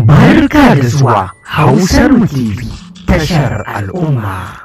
Barka da zuwa Hausar TV, tashar al'umma.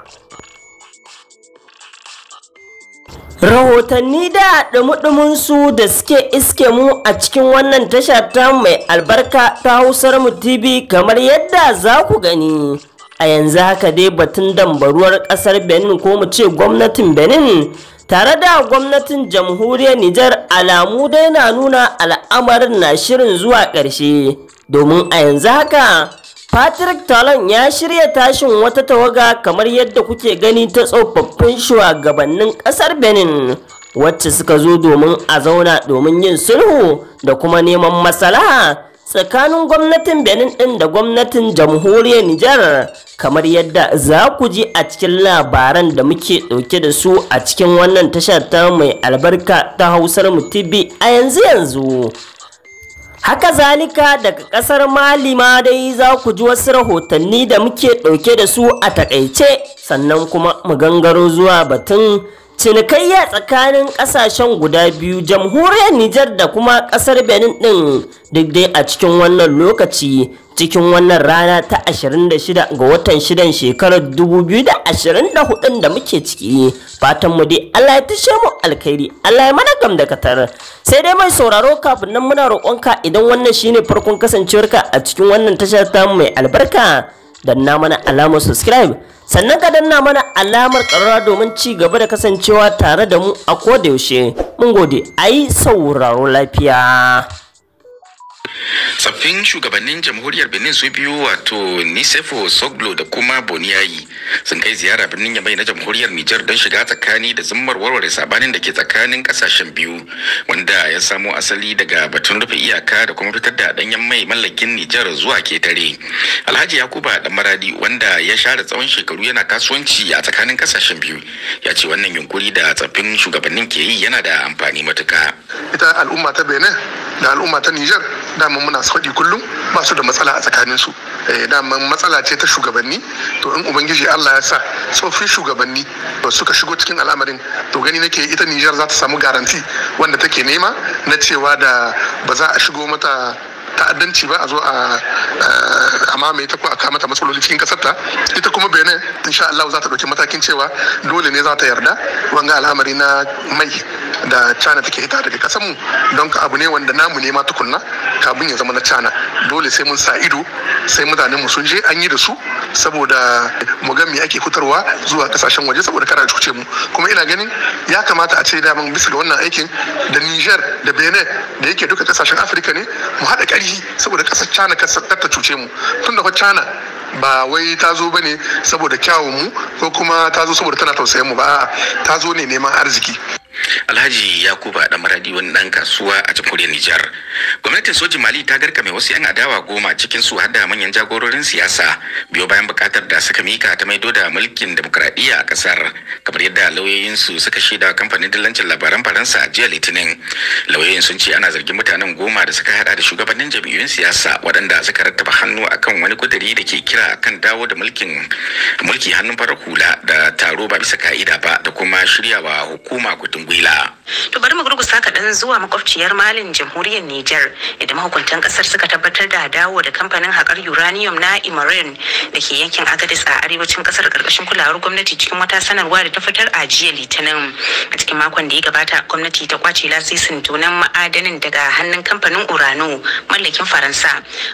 Rahotanni da ɗumi su da suke iske mu a cikin wannan tasha ta mai albarka ta Hausar mu TV, kamar yadda za ku gani. A yanzu haka dai batun dambaruwar ƙasar Benin, ko mu ce gwamnatin Benin tare da gwamnatin jamhuriyar Nijar, alamu dai na nuna al'amarin na shirin zuwa ƙarshe. Domin a yanzu haka Patrick Talon ya shirya tashin wata tawaga, kamar yadda kuke gani, ta tsofaffin shugabannin kasar Benin, wacce suka zo domin a zauna domin yin sulhu da kuma neman maslaha tsakanin gwamnatin Benin din da gwamnatin jamhuriyar Nijar, kamar yadda za ku ji a cikin labaran da muke ɗauke da su a cikin wannan tashar ta mai albarka ta Hausar mu TV a yanzu yanzu. Haka zalika daga kasar Mali ma dai za ku ji wasu rahotanni da muke ɗauke da su a takaice, sannan kuma mu gangaro zuwa batun cinikayya tsakanin ƙasashen guda biyu, jamhuriyar Nijar da kuma ƙasar Benin ɗin, duk dai a cikin wannan lokaci, cikin wannan rana ta 26 ga watan 6 shekarar 2024 da muke ciki. Fatan mu dai Allah ya tashe mu alkhairi, Allah ya mana gam da katar. Sai dai mai sauraro, kafin nan muna roƙonka, idan wannan shine farkon kasancewarka a cikin wannan tashar ta mai albarka, danna mana alamar subscribe, sannan ka danna mana alamar ƙararra domin ci gaba da kasancewa tare da mu a koda yaushe. Mun gode, ayi sauraro lafiya. Tsaffin shugabannin jamhuriyar Benin su biyu, wato Nisefo Soglo da kuma Boniyayi, sun kai ziyara birnin Yamai na jamhuriyar Nijar don shiga tsakani da zimmar warware sabanin da ke tsakanin kasashen biyu, wanda ya samo asali daga batun rufe iyaka da kuma fitar da danyen mai mallakin Nijar zuwa ketare. Alhaji Yakuba Dan Maradi, wanda ya share tsawon shekaru yana kasuwanci a tsakanin kasashen biyu, ya ce wannan yunkuri da tsaffin shugabannin ke yi yana da amfani matuka. Ita al'umma ta Benin da al'umma ta Nijar, dama muna faɗi kullum, ba su da matsala a tsakaninsu. Daman matsala ce ta shugabanni. To, in Ubangiji Allah ya sa tsoffin shugabanni suka shigo cikin al'amarin, to gani nake ita Nijar za ta samu garanti wanda take nema na cewa da ba za a shigo mata ta'addanci ba, a zo a mamaye ta ko a kama mata matsaloli cikin kasar ta. Ita kuma Benin, insha Allah, za ta dauki matakin cewa dole ne za ta yarda wanga al'amari na mai da China take hita daga kasar mu, don abu ne wanda namu ne ma tukunna kafin ya zama na China. Dole sai mun sa ido, sai mutanen mu sun je an yi da su, saboda mu ga me ake fitarwa zuwa kasashen waje, saboda kada a cuce mu. Kuma ina ganin ya kamata a ce daman bisa ga wannan aikin da Niger da Benin, da yake duka kasashen Afirka ne, mu haɗa ƙarfi saboda ƙasar China kar ta cuce mu, tun da China ba wai ta zo bane saboda kyawun mu ko kuma ta zo saboda tana tausayin mu ba, ta zo ne neman arziki. Alhaji Yakuba Dan Maradi, wani dan kasuwa a jamhuriyar Nijar. Gwamnatin sojin Mali ta garkame wasu 'yan adawa 10, cikin su har da manyan jagororin siyasa, biyo bayan bukatar da suka mika ta maido da mulkin demokradiyya a kasar, kamar yadda lauyoyin su suka shaida kamfanin dillancin labaran Faransa a jiya Litinin. Lauyoyin sun ce ana zargin mutanen 10 da suka hada da shugabannin jam'iyyun siyasa waɗanda suka rattaba hannu akan wani kuduri da ke kira kan dawo da mulki hannun farar hula da taro ba bisa ka'ida ba da kuma shiryawa hukuma kutun gwila. To, bari mu gurgusa kaɗan zuwa makwabciyar Malin, jamhuriyar Nijar, idan mahukuntan ƙasar suka tabbatar da dawo da kamfanin haƙar uranium na Imarin da ke yankin Agadez a arewacin ƙasar ƙarƙashin kulawar gwamnati, cikin wata sanarwa da ta fitar a jiya Litinin. A cikin makon da ya gabata, gwamnati ta kwace lasisin tonon ma'adanin daga hannun kamfanin Urano mallakin Faransa,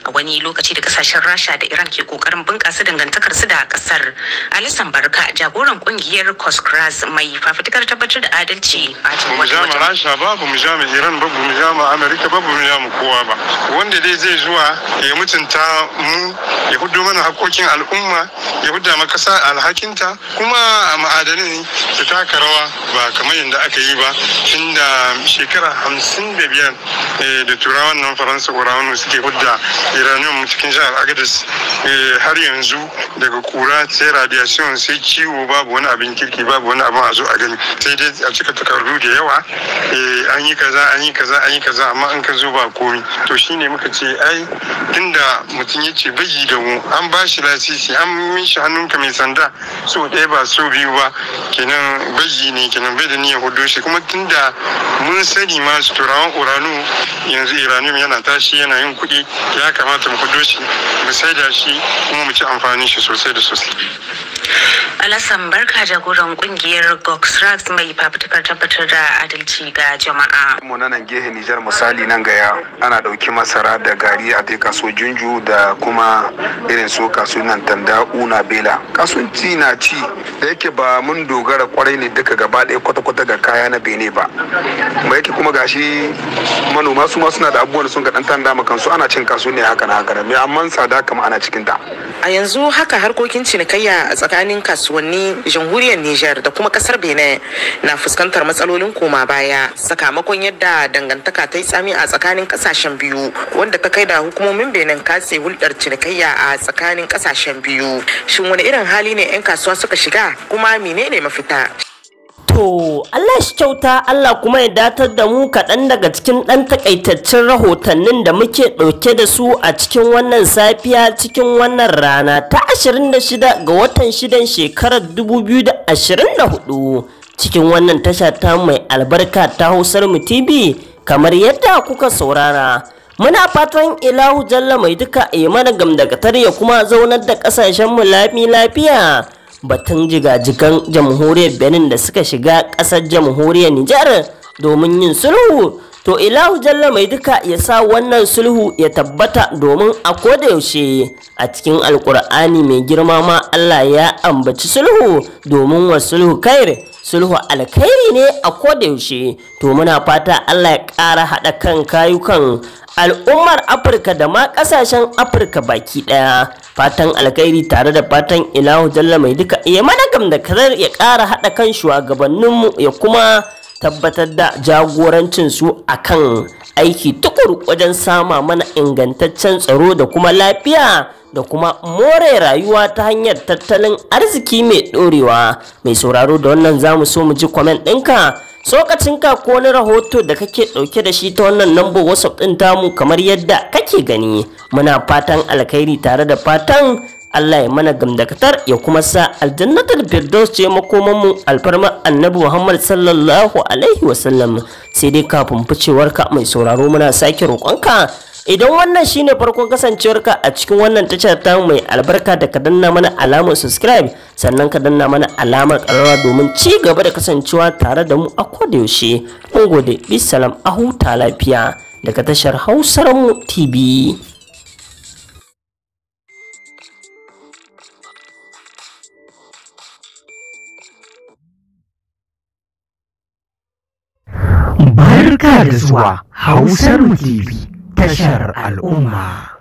a wani lokaci da kasashen Rasha da Iran ke kokarin bunƙasa dangantakar su da ƙasar. Alisan Barka, jagoran ƙungiyar Coscras mai fafutukar tabbatar da adalci a Ba mu ja ma Rasha ba, ba mu ja ma Iran ba, ba mu ja ma Amerika ba, ba mu ja ma kowa ba. Wanda dai zai zuwa ya mutunta mu, ya hudu mana hakokin al'umma, ya huda ma kasa alhakinta, kuma ma'adanin su taka rawa, ba kamar yadda aka yi ba tun da shekara 55 da turawan nan Faransa Urano suke hudda uranium cikin jihar Agadez. Har yanzu daga kura sai radiation sai ciwo, babu wani abin kirki, babu wani abin a zo a gani, sai dai a cika takardu da yawa. karba, an yi kaza an yi kaza an yi kaza, amma an ka zo ba komi. To shine muka ce ai tunda mutum ya ce bai da mu, an ba shi lasisi, an mishi hannunka mai sanda so ɗaya ba so biyu ba, kenan bai ne, kenan bai da niyyar hudo shi. Kuma tunda mun sani ma su turawan uranu yanzu uranium yana tashi yana yin kuɗi, ya kamata mu hudo shi mu saida shi kuma mu ci amfanin shi sosai da sosai. Alasan Barka, jagoran kungiyar Goxrax mai fafutukar tabbatar da adalci ga jama'a. Mu nan gehe Nijar, misali nan gaya ana ɗauki masara da gari a dai kaso Junju da kuma irin su kasuwan Tanda, Una, Bela. Kasuwanci na ci da yake ba mun dogara kwarai ne duka gaba ɗaya kwata-kwata ga kaya na Bene ba. Kuma yake kuma gashi manoma su ma suna da abubuwan sun ga ɗan tanda kansu, ana cin kasu ne haka na haka na, amma tsada kama ana cikin ta. A yanzu haka harkokin cinikayya a tsakanin kasuwanni jamhuriyar Nijar da kuma kasar Benin na fuskantar matsalolin koma baya sakamakon yadda dangantaka ta yi tsami a tsakanin kasashen biyu, wanda ta kai da hukumomin Benin katse hulɗar cinikayya a tsakanin kasashen biyu. Shin wani irin hali ne 'yan kasuwa suka shiga, kuma menene mafita? To, Allah shi kyauta, Allah kuma ya datar da mu. Kaɗan daga cikin ɗan takaitaccen rahotannin da muke ɗauke da su a cikin wannan safiya, cikin wannan rana ta 26 ga watan 6 shekarar 2024, cikin wannan tasha ta mai albarka ta Hausar mu TV, kamar yadda kuka saurara. Muna fatan Ilahu Jalla mai duka ya mana gamdakatar ya kuma zaunar da ƙasashenmu lami lafiya. Batun jigajigan jamhuriyar Benin da suka shiga ƙasar jamhuriyar Nijar domin yin sulhu, to Ilahu Jalla mai duka ya sa wannan sulhu ya tabbata, domin a koda yaushe a cikin Alkur'ani mai girma ma Allah ya ambaci sulhu, domin wa sulhu kair, sulhu alkhairi ne a koda yaushe. To muna fata Allah ya ƙara haɗa kan kayukan al'ummar Afirka da ma ƙasashen Afirka baki ɗaya. Fatan alkhairi tare da fatan Ilahu Jalla mai duka ya mana gam da karar ya ƙara haɗa kan shugabanninmu ya kuma tabbatar da jagorancin su akan aiki tukuru wajen sama mana ingantaccen tsaro da kuma lafiya da kuma more rayuwa ta hanyar tattalin arziki mai ɗorewa. Mai sauraro, da wannan zamu so mu ji comment ɗinka, tsokacinka ko wani rahoto da kake ɗauke da shi ta wannan lambar WhatsApp ɗin tamu kamar yadda kake gani. Muna fatan alkhairi tare da fatan Allah ya mana gamdakatar ya kuma sa aljannatul firdaus ce makomanmu, alfarma Annabi Muhammad sallallahu alaihi wasallam. Sai dai kafin ficewarka, mai sauraro, muna sake roƙonka, idan wannan shine farkon kasancewarka a cikin wannan tashar ta mai albarka, da ka danna mana alamar subscribe, sannan ka danna mana alamar ƙararrawa domin ci gaba da kasancewa tare da mu a koda yaushe. Mun gode, bisalam, a huta lafiya daga tashar Hausar mu TV. Barka da zuwa Hausar TV, tashar al'umma.